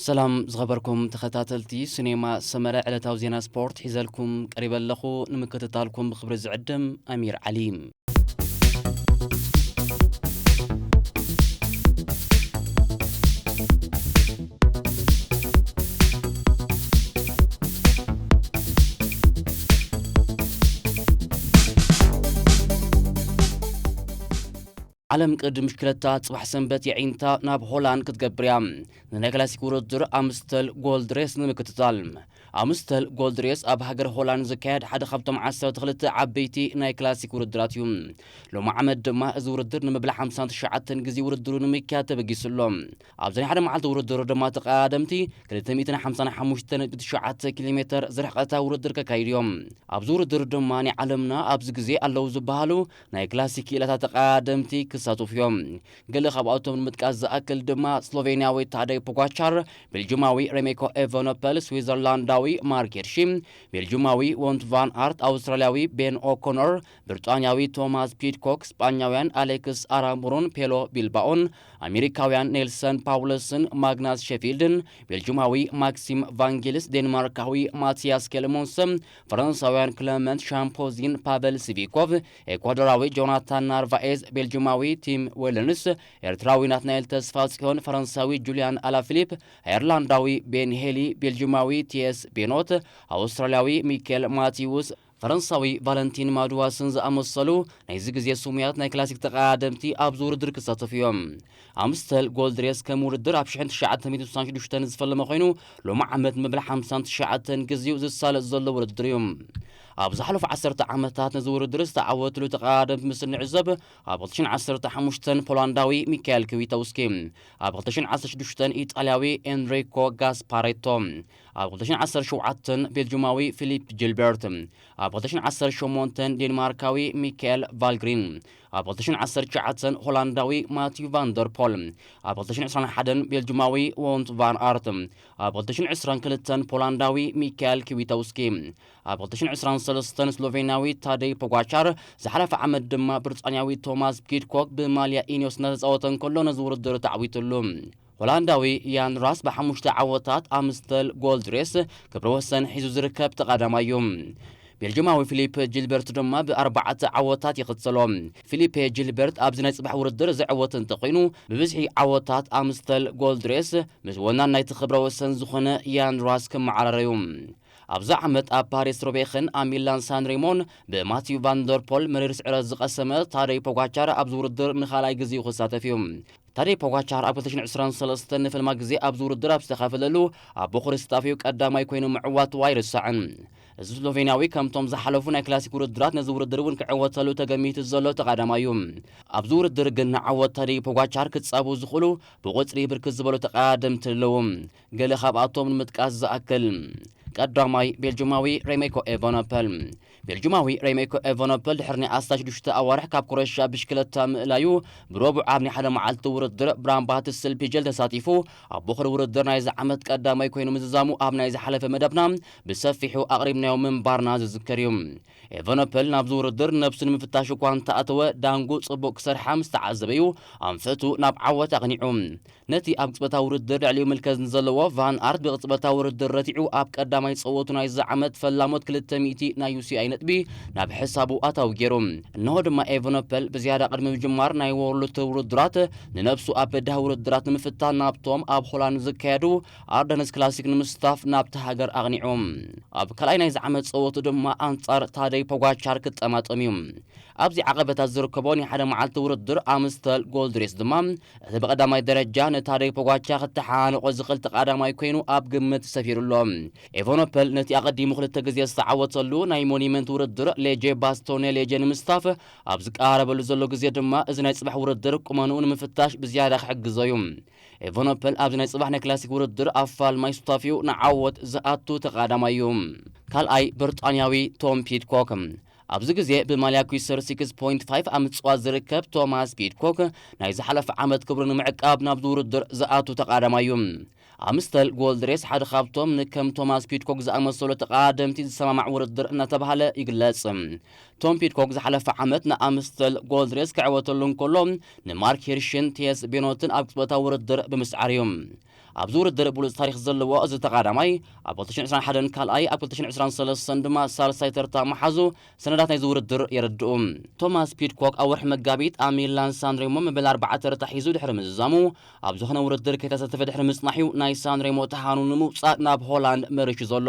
ሰላም ዝኸበርኩም ተኸታተልቲ ሲኔማ ሰመረ፣ ዕለታዊ ዜና ስፖርት ሒዘልኩም ቀሪበ ኣለኹ። ንምክትታልኩም ብኽብሪ ዝዕድም ኣሚር ዓሊ። ዓለም ቅድድም ብሽክለታ ጽባሕ ሰንበት የዒንታ ናብ ሆላንድ ክትገብር እያ። ንናይ ክላሲክ ውድድር ኣምስተል ጎልድ ሬስ ንምክትታል። ኣምስተል ጎልድ ሬስ ኣብ ሃገር ሆላንድ ዝካየድ ሓደ ካብቶም ዓሰርተ ክልተ ዓበይቲ ናይ ክላሲክ ውድድራት እዩ። ሎሚ ዓመት ድማ እዚ ውድድር ንምብላዕ ሓምሳን ትሽዓተን ግዜ ውድድሩ ንምክያድ ተበጊሱ ኣሎ። ኣብዚ ናይ ሓደ መዓልቲ ውድድር ድማ ተቐዳደምቲ ክልተ ሚእትን ሓምሳን ሓሙሽተን ነጥቢ ትሽዓተ ኪሎ ሜተር ዝርሕቐታ ውድድር ከካይዱ እዮም። ኣብዚ ውድድር ድማ ናይ ዓለምና ኣብዚ ግዜ ኣለዉ ዝበሃሉ ናይ ክላሲክ ክኢላታት ተቐዳደምቲ ክሳተፉ እዮም። ገለ ካብኣቶም ንምጥቃስ ዝኣክል ድማ ስሎቬንያዊ ታደይ ፖጋቻር፣ ቤልጅማዊ ሬሜኮ ኤቨኖፐል፣ ስዊዘርላንዳዊ ማርክ ሄርሺ፣ ቤልጅማዊ ወንት ቫን ኣርት፣ ኣውስትራልያዊ ቤን ኦኮኖር፣ ብሪጣንያዊ ቶማስ ፒድኮክ፣ ስጳኛውያን ኣሌክስ ኣራምቡሩን ፔሎ ቢልባኦን፣ ኣሜሪካውያን ኔልሰን ፓውለስን ማግናስ ሼፊልድን፣ ቤልጅማዊ ማክሲም ቫንጌልስ፣ ዴንማርካዊ ማቲያስ ኬልሞንስ፣ ፈረንሳውያን ክለመንት ሻምፖዚን ፓቨል ሲቪኮቭ፣ ኤኳዶራዊ ጆናታን ናርቫኤዝ፣ ቤልጅማዊ ቲም ዌለንስ፣ ኤርትራዊ ናትናኤል ተስፋ ጽዮን፣ ፈረንሳዊ ጁልያን ኣላፊሊፕ፣ ኣየርላንዳዊ ቤን ሄሊ፣ ቤልጅማዊ ቲኤስ ቤኖት፣ ኣውስትራልያዊ ሚኬል ማቲውስ፣ ፈረንሳዊ ቫለንቲን ማዱዋስን ዝኣመሰሉ ናይዚ ግዜ ስሙያት ናይ ክላሲክ ተቐዳደምቲ ኣብዚ ውድድር ክሳተፉ እዮም። ኣምስተል ጎልድ ሬስ ከም ውድድር ኣብ ሽሕን ትሽዓተ ሚእትን ስሳን ሽዱሽተን ዝፈለመ ኮይኑ፣ ሎሚ ዓመት መበል ሓምሳን ትሽዓተን ግዜኡ ዝሳለጥ ዘሎ ውድድር እዩ። ኣብ ዝሓለፉ ዓሰርተ ዓመታት ነዚ ውድድር ዝተዓወትሉ ተቐዳደምቲ ምስ እንዕዘብ፣ ኣብ ክልተ ሽሕን ዓሰርተ ሓሙሽተን ፖላንዳዊ ሚካኤል ክዊተውስኪ፣ ኣብ ክልተ ሽሕን ዓሰርተ ሽዱሽተን ኢጣልያዊ ኤንሪኮ ጋስፓሬቶ፣ ኣብ ክልተ ሽሕን ዓሰርተ ሸውዓተን ቤልጅማዊ ፊሊፕ ጂልበርት፣ ኣብ ክልተ ሽሕን ዓሰርተ ሸሞንተን ዴንማርካዊ ሚካኤል ቫልግሪን፣ ኣብ ክልተ ሽሕን ዓሰርተ ትሽዓተን ሆላንዳዊ ማቲዩ ቫንደርፖል፣ ኣብ ክልተ ሽሕን ዕስራን ሓደን ቤልጅማዊ ዎንት ቫን ኣርት፣ ኣብ ክልተ ሽሕን ዕስራን ክልተን ፖላንዳዊ ሚካኤል ክዊተውስኪ፣ ኣብ ክልተ ሽሕን ዕስራን ሰለስተን ስሎቬንያዊ ታደይ ፖጋቻር፣ ዝሓለፈ ዓመት ድማ ብሪጣንያዊ ቶማስ ፒድኮክ ብማልያ ኢኒዮስ እናተጻወተ እንከሎ ነዚ ውድድር ተዓዊትሉ። ሆላንዳዊ ያን ራስ ብሓሙሽተ ዓወታት ኣምስተል ጎልድ ሬስ ክብረ ወሰን ሒዙ ዝርከብ ተቐዳማይ እዩ። ቤልጅማዊ ፊሊፕ ጂልበርት ድማ ብኣርባዕተ ዓወታት ይኽተሎ። ፊሊፔ ጂልበርት ኣብዚ ናይ ጽባሕ ውድድር ዝዕወት እንተኾይኑ፣ ብብዝሒ ዓወታት ኣምስተል ጎልድ ሬስ ምስ ወናን ናይቲ ክብረ ወሰን ዝኾነ ያን ራስ ክመዓራረዩ። ኣብዚ ዓመት ኣብ ፓሪስ ሮቤኽን ኣብ ሚላን ሳን ሬሞን ብማቲዩ ቫንደርፖል መሪር ስዕረት ዝቐሰመ ታደይ ፖጋቻር ኣብዚ ውድድር ንኻልኣይ ግዜኡ ክሳተፍ እዩ። ታደይ ፖጋቻር ኣብ ክልተ ሽሕን ዕስራን ሰለስተን ንፈልማ ግዜ ኣብዚ ውድድር ኣብ ዝተኻፈለሉ ኣብ ቦኹሪ ስታፊው ቀዳማይ ኮይኑ ምዕዋቱ ኣይርሳዕን። እዚ ስሎቬንያዊ ከምቶም ዝሓለፉ ናይ ክላሲክ ውድድራት ነዚ ውድድር እውን ክዕወተሉ ተገሚቱ ዘሎ ተቐዳማይ እዩ። ኣብዚ ውድድር ግን ንዓወት ታደይ ፖጋቻር ክጻቡ ዝኽእሉ ብቑጽሪ ብርክት ዝበሉ ተቐዳደምቲ ኣለዉ። ገለ ካብኣቶም ንምጥቃስ ዝኣክል፣ ቀዳማይ ቤልጅማዊ ሬሜኮ ኤቨኖፐል። ቤልጅማዊ ሬሜኮ ኤቨኖፐል ድሕሪ ናይ ኣስታት ሽዱሽተ ኣዋርሕ ካብ ክሮኤሽያ ብሽክለታ ምእላዩ፣ ብረቡዕ ኣብ ናይ ሓደ መዓልቲ ውድድር ብራምባትስል ፒጀል ተሳቲፉ፣ ኣብ ቦኽሪ ውድድር ናይዚ ዓመት ቀዳማይ ኮይኑ ምዝዛሙ ኣብ ናይ ዝሓለፈ መደብና ብሰፊሑ ኣቕሪብናዮ ምንባርና ዝዝከር እዩ። ኤቨኖፐል ናብዚ ውድድር ነብሱ ንምፍታሽ እኳ እንተኣተወ፣ ዳንጉ ጽቡቕ ክሰርሓ ምስ ተዓዘበ እዩ ኣንፈቱ ናብ ዓወት ኣቕኒዑ። ነቲ ኣብ ቅጽበታዊ ውድድር ልዕሊኡ ምልከት ንዘለዎ ቫን ኣርት ብቅጽበታዊ ውድድር ረቲዑ ኣብ ቀዳማይ ጸወቱ ናይዚ ዓመት ፈላሞት ክልተ ሚእቲ ናይ ዩ ሲ ኣይ ነጥቢ ናብ ሕሳቡ ኣታዊ ገይሩ። እንሆ ድማ ኤቨኖፐል ብዝያዳ ቅድሚ ምጅማር ናይ ዎርልድ ቱር ውድድራት ንነብሱ ኣብ በዳሂ ውድድራት ንምፍታን ናብቶም ኣብ ሆላንድ ዝካየዱ ኣርደነስ ክላሲክ ንምስታፍ ናብቲ ሃገር ኣቕኒዑ። ኣብ ካልኣይ ናይዚ ዓመት ጸወቱ ድማ ኣንጻር ታደይ ፖጋቻር ክጠማጠም እዩ። ኣብዚ ዓቐበታት ዝርከቦ ናይ ሓደ መዓልቲ ውድድር ኣምስተል ጎልድ ሬስ ድማ፣ እቲ ብቐዳማይ ደረጃ ንታደይ ፖጋቻ ክተሓናነቖ ዝኽእል ተቐዳማይ ኮይኑ ኣብ ግምት ሰፊሩ ኣሎ። ኤቨኖፐል ነቲ ኣቐዲሙ ክልተ ግዜ ዝተዓወተሉ ናይ ሞኒመንት ውድድር ሌጄ ባስቶኔ ሌጄ ንምስታፍ ኣብ ዝቀራረበሉ ዘሎ ግዜ ድማ፣ እዚ ናይ ጽባሕ ውድድር ቁመንኡ ንምፍታሽ ብዝያዳ ክሕግዞ እዩ። ኤቨኖፐል ኣብዚ ናይ ጽባሕ ናይ ክላሲክ ውድድር ኣፋልማይ ሱታፊኡ ንዓወት ዝኣቱ ተቐዳማይ እዩ። ካልኣይ ብሪጣንያዊ ቶም ፒድኮክ። ኣብዚ ግዜ ብማልያ ኩሰር ሲክስ ፖይንት ፋይቭ ኣብ ምጽዋት ዝርከብ ቶማስ ፒድኮክ፣ ናይ ዝሓለፈ ዓመት ክብሩ ንምዕቃብ ናብዚ ውድድር ዝኣቱ ተቐዳዳማይ እዩ። ኣምስተል ጎልድ ሬስ ሓደ ካብቶም ንከም ቶማስ ፒድኮክ ዝኣመሰሉ ተቐዳደምቲ ዝሰማማዕ ውድድር እናተባህለ ይግለጽ። ቶም ፒድኮክ ዝሓለፈ ዓመት ንኣምስተል ጎልድ ሬስ ክዕወተሉ እንከሎ፣ ንማርክ ሂርሽን ቲኤስ ቤኖትን ኣብ ቅጽበታዊ ውድድር ብምስዓር እዩ። ኣብዚ ውድድር ብሉጽ ታሪኽ ዘለዎ እዚ ተቓዳማይ ኣብ ክልተ ሽሕን ዕስራን ሓደን ካልኣይ፣ ኣብ ክልተ ሽሕን ዕስራን ሰለስተን ድማ ሳልሳይ ተርታ ምሓዙ ሰነዳት ናይዚ ውድድር የረድኡ። ቶማስ ፒድኮክ ኣብ ወርሒ መጋቢት ኣብ ሚላን ሳንሬሞ መበል ኣርባዕተ ተርታ ሒዙ ድሕሪ ምዝዛሙ፣ ኣብ ዝኾነ ውድድር ከይተሳተፈ ድሕሪ ምጽናሕ'ዩ ናይ ሳንሬሞ ተሃኑ ንምውጻእ ናብ ሆላንድ መሪሹ ዘሎ።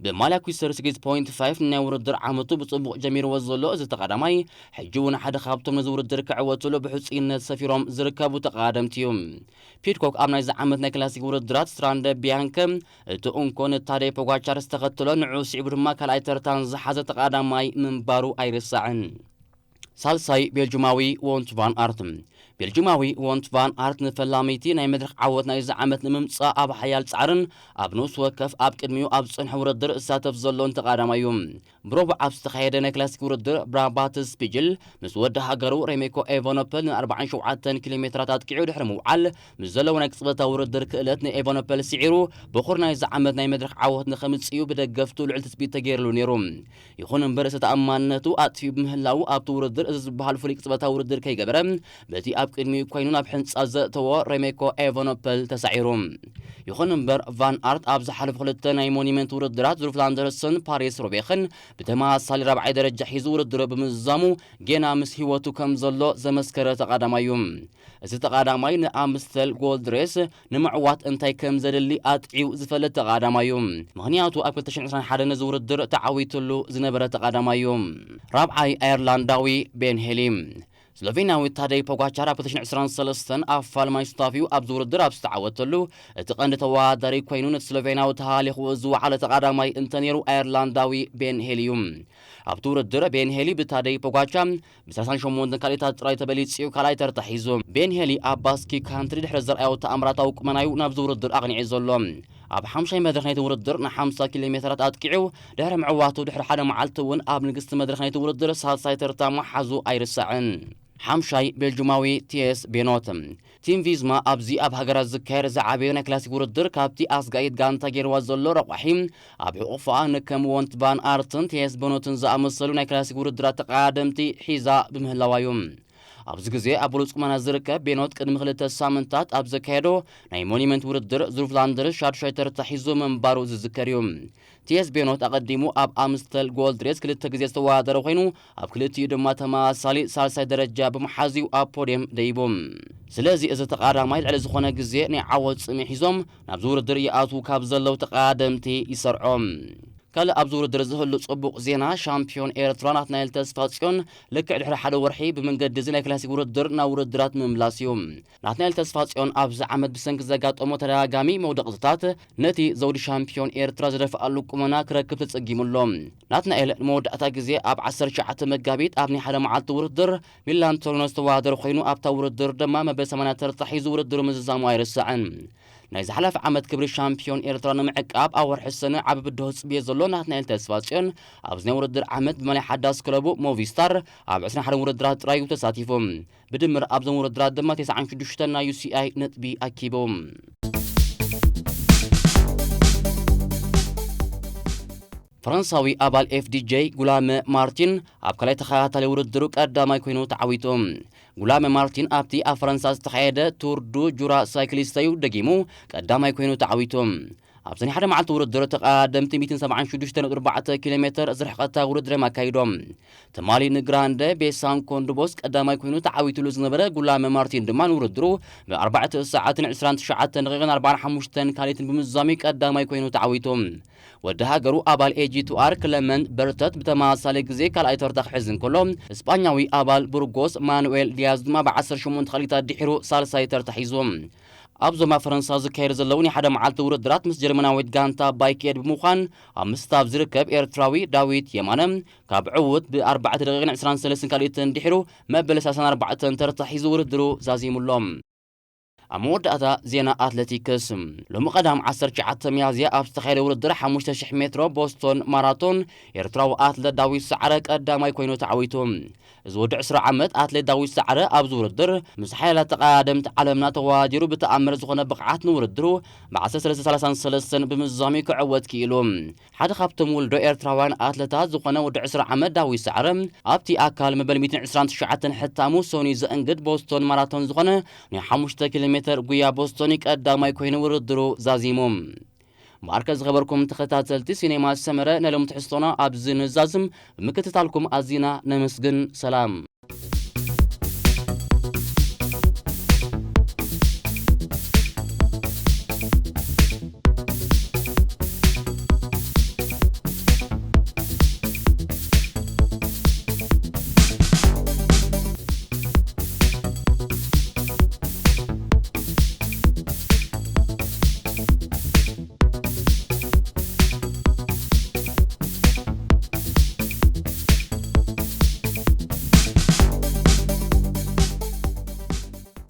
ብማልያ ኲሰር ሲክስ ፖይንት ፋይቭ ናይ ውድድር ዓመቱ ብጽቡቕ ጀሚርዎ ዘሎ እዚ ተቓዳማይ፣ ሕጂ እውን ሓደ ካብቶም ነዚ ውድድር ክዕወትሉ ብሕጹይነት ሰፊሮም ዝርከቡ ተቓደምቲ እዩ። ፒድኮክ ኣብ ናይዚ ዓመት ናይ ክላሲክ ውድድራት ስትራንደ ቢያንከ፣ እቲ እንኮ ንታደይ ፖጋቻር ዝተኸተሎ፣ ንዕኡ ስዒቡ ድማ ካልኣይ ተርታን ዝሓዘ ተቓዳማይ ምንባሩ ኣይርሳዕን። ሳልሳይ ቤልጁማዊ ዎንት ቫን ኣርት። ቤልጁማዊ ዎንት ቫን ኣርት ንፈላመይቲ ናይ መድረኽ ዓወት ናይዚ ዓመት ንምምጻእ ኣብ ሓያል ጻዕርን ኣብ ንኡስ ወከፍ ኣብ ቅድሚኡ ኣብ ዝጸንሐ ውድድር ዝሳተፍ ዘሎን ተቓዳማይ እዩ። ብረቡዕ ኣብ ዝተኻየደ ናይ ክላሲክ ውድድር ብራባትስ ፒጅል ምስ ወዲ ሃገሩ ሬሜኮ ኤቫኖፐል ን ኣርባዓን ሸውዓተን ኪሎ ሜትራት ኣጥቂዑ ድሕሪ ምውዓል፣ ምስ ዘለዎ ናይ ቅጽበታዊ ውድድር ክእለት ንኤቫኖፐል ስዒሩ፣ በኹር ናይዚ ዓመት ናይ መድረኽ ዓወት ንኸምጽእ እዩ ብደገፍቱ ልዑል ትጽቢት ተገይርሉ ነይሩ። ይኹን እምበር፣ እቲ ተኣማንነቱ ኣጥፊኡ ብምህላዉ፣ ኣብቲ ውድድር እዚ ዝበሃል ፍሉይ ቅጽበታዊ ውድድር ከይገበረ፣ በቲ ኣብ ቅድሚኡ ኮይኑ ናብ ሕንጻ ዘእተዎ ሬሜኮ ኤቫኖፐል ተሳዒሩ። ይኹን እምበር፣ ቫን ኣርት ኣብ ዝሓለፉ ክልተ ናይ ሞኒመንት ውድድራት ዙር ፍላንደርስን ፓሪስ ሩቤኽን ብተመሳሳሊ ራብዓይ ደረጃ ሒዙ ውድድሩ ብምዝዛሙ፣ ጌና ምስ ህይወቱ ከም ዘሎ ዘመስከረ ተቓዳማይ እዩ። እዚ ተቓዳማይ ንኣምስተል ጎልድ ሬስ ንምዕዋት እንታይ ከም ዘድሊ ኣጥዒው ዝፈልጥ ተቓዳማይ እዩ። ምኽንያቱ ኣብ ክልተ ሽሕን ዕስራን ሓደን ነዚ ውድድር ተዓዊትሉ ዝነበረ ተቓዳማይ እዩ። ራብዓይ ኣየርላንዳዊ ቤን ሄሊ። ስሎቬንያዊ ታደይ ፖጋቻር ኣብ ክልተ ሽሕን ዕስራን ሰለስተን ኣብ ፋልማይ ሱታፊኡ ኣብዚ ውድድር ኣብ ዝተዓወተሉ፣ እቲ ቀንዲ ተወዳዳሪ ኮይኑ ነቲ ስሎቬንያዊ ተሃሊኽዎ ዝወዓለ ተቓዳማይ እንተነይሩ ኣየርላንዳዊ ቤን ሄሊ እዩ። ኣብቲ ውድድር ቤን ሄሊ ብታደይ ፖጋቻ ብሰላሳን ሸሞንተን ካልኢታት ጥራይ ተበሊጹ እዩ ካልኣይ ተርታ ሒዙ። ቤን ሄሊ ኣብ ባስኪ ካንትሪ ድሕሪ ዘርኣዮ ተኣምራታዊ ቁመናዩ ናብዚ ውድድር ኣቕኒዑ ዘሎ። ኣብ ሓምሻይ መድረኽ ናይቲ ውድድር ንሓምሳ ኪሎ ሜትራት ኣጥቂዑ ድሕሪ ምዕዋቱ፣ ድሕሪ ሓደ መዓልቲ እውን ኣብ ንግስቲ መድረኽ ናይቲ ውድድር ሳልሳይ ተርታ ምሓዙ ኣይርሳዕን። ሓምሻይ ቤልጁማዊ ቲኤስ ቤኖት። ቲም ቪዝማ ኣብዚ ኣብ ሃገራት ዝካየድ ዝዓበየ ናይ ክላሲክ ውድድር ካብቲ ኣስጋኢት ጋንታ ገይርዋ ዘሎ ረቋሒ ኣብ ሕቑፋ ንከም ዎንት ቫን ኣርትን ቲኤስ ቤኖትን ዝኣመሰሉ ናይ ክላሲክ ውድድራት ተቐዳደምቲ ሒዛ ብምህላዋ እዩ። ኣብዚ ግዜ ኣብ ብሉጽ ቁመና ዝርከብ ቤኖት ቅድሚ ክልተ ሳምንታት ኣብ ዘካየዶ ናይ ሞኒመንት ውድድር ዙር ፍላንደርስ ሻዱሻይ ተርታ ሒዙ ምንባሩ ዝዝከር እዩ። ቲኤስ ቤኖት ኣቐዲሙ ኣብ ኣምስተል ጎልድ ሬስ ክልተ ግዜ ዝተወዳደረ ኮይኑ፣ ኣብ ክልቲኡ ድማ ተመሳሳሊ ሳልሳይ ደረጃ ብምሓዝ እዩ ኣብ ፖድየም ደይቡ። ስለዚ እዚ ተቓዳማይ ልዕሊ ዝኾነ ግዜ ናይ ዓወት ጽምኢ ሒዞም ናብዚ ውድድር ይኣትዉ ካብ ዘለዉ ተቓደምቲ ይሰርዖ። ካልእ ኣብዚ ውድድር ዝህሉ ጽቡቕ ዜና፣ ሻምፒዮን ኤርትራ ናትናኤል ተስፋጽዮን ልክዕ ድሕሪ ሓደ ወርሒ ብመንገዲ እዚ ናይ ክላሲክ ውድድር ናብ ውድድራት ምምላስ እዩ። ናትናኤል ተስፋጽዮን ኣብዚ ዓመት ብሰንኪ ዘጋጠሞ ተደጋጋሚ መውደቕትታት ነቲ ዘውዲ ሻምፒዮን ኤርትራ ዝደፍኣሉ ቁመና ክረክብ ተጸጊሙ ኣሎ። ናትናኤል ንመወዳእታ ግዜ ኣብ ዓሰርተ ትሽዓተ መጋቢት ኣብ ናይ ሓደ መዓልቲ ውድድር ሚላን ቶሪኖ ዝተወዳደረ ኮይኑ፣ ኣብታ ውድድር ድማ መበል ሰማንያ ተርታ ሒዙ ውድድሩ ምዝዛሙ ኣይርሳዕን። ናይ ዝሓለፈ ዓመት ክብሪ ሻምፒዮን ኤርትራ ንምዕቃብ ኣብ ወርሒ ሰነ ዓቢ ብድሆ ዝጽበዮ ዘሎ ናትናኤል ተስፋጽዮን፣ ኣብዚ ናይ ውድድር ዓመት ብማልያ ሓዳስ ክለቡ ሞቪስታር ኣብ ዕስራን ሓደን ውድድራት ጥራይ እዩ ተሳቲፉ። ብድምር ኣብዞም ውድድራት ድማ ተስዓን ሽዱሽተን ናይ ዩሲኣይ ነጥቢ ኣኪቡ። ፈረንሳዊ ኣባል ኤፍዲጄ ጉላመ ማርቲን ኣብ ካልኣይ ተኸታታሊ ውድድሩ ቀዳማይ ኮይኑ ተዓዊቱ። ጉላመ ማርቲን ኣብቲ ኣብ ፈረንሳ ዝተኻየደ ቱር ዱ ጁራ ሳይክሊስት እዩ ደጊሙ ቀዳማይ ኮይኑ ተዓዊቱ። ኣብዚ ናይ ሓደ መዓልቲ ውድድር ተቐዳደምቲ ሚእትን ሰብዓን ሽዱሽተ ነጥቢ ኣርባዕተ ኪሎ ሜትር ዝርሕቐታ ውድድር እዮም ኣካይዶም። ትማሊ ንግራንደ ቤሳን ኮንድቦስ ቀዳማይ ኮይኑ ተዓዊትሉ ዝነበረ ጉላመ ማርቲን ድማ ንውድድሩ ብኣርባዕተ ሰዓትን ዕስራን ትሽዓተን ደቂቕን ኣርባዓን ሓሙሽተን ካልኢትን ብምዝዛሙ ቀዳማይ ኮይኑ ተዓዊቱ። ወዲ ሃገሩ ኣባል ኤጂ ቱ ኣር ክለመንት በርተት ብተመሳሳሊ ግዜ ካልኣይ ተርታ ክሕዝ እንከሎ፣ እስጳኛዊ ኣባል ቡርጎስ ማኑኤል ዲያዝ ድማ ብዓሰርተ ሸሞንተ ካልኢታት ድሒሩ ሳልሳይ ተርታ ሒዙ። ኣብዞም ኣብ ፈረንሳ ዝካየዱ ዘለዉ ናይ ሓደ መዓልቲ ውድድራት ምስ ጀርመናዊት ጋንታ ባይክ ኤድ ብምዃን ኣብ ምስታፍ ዝርከብ ኤርትራዊ ዳዊት የማነ ካብ ዕዉት ብኣርባዕተ ደቂቕን ዕስራን ሰለስተን ካልኢትን ድሒሩ መበል ሰላሳን ኣርባዕተን ተርታ ሒዙ ውድድሩ ዛዚሙ ኣሎ። ኣብ መወዳእታ ዜና ኣትሌቲክስ። ሎሚ ቀዳም ዓሰርተ ትሽዓተ ሚያዝያ ኣብ ዝተኻየደ ውድድር ሓሙሽተ ሽሕ ሜትሮ ቦስቶን ማራቶን ኤርትራዊ ኣትሌት ዳዊት ሰዓረ ቀዳማይ ኮይኑ ተዓዊቱ። እዚ ወዲ ዕስራ ዓመት ኣትሌት ዳዊት ሰዓረ ኣብዚ ውድድር ምስ ሓያላት ተቐዳደምቲ ዓለምና ተወዳዲሩ ብተኣምር ዝኾነ ብቕዓት ንውድድሩ ብ ዓሰርተ ሰለስተ ሰላሳን ሰለስተን ብምዝዛሙ ክዕወት ክኢሉ። ሓደ ካብቶም ውልዶ ኤርትራውያን ኣትለታት ዝኾነ ወዲ ዕስራ ዓመት ዳዊት ሰዓረ ኣብቲ ኣካል መበል ሚእትን ዕስራን ትሽዓተን ሕታሙ ሶኒ ዘእንግድ ቦስቶን ማራቶን ዝኾነ ናይ ሓሙሽተ ኪሎ ሜተር ጉያ ቦስቶኒ ቀዳማይ ኮይኑ ውድድሩ ዛዚሙ። ማርከ ዝኸበርኩም ተኸታተልቲ ሲኔማ ሰመረ፣ ነሎም ትሕዝቶና ኣብዚ ንዛዝም። ብምክትታልኩም ኣዚና ነመስግን። ሰላም።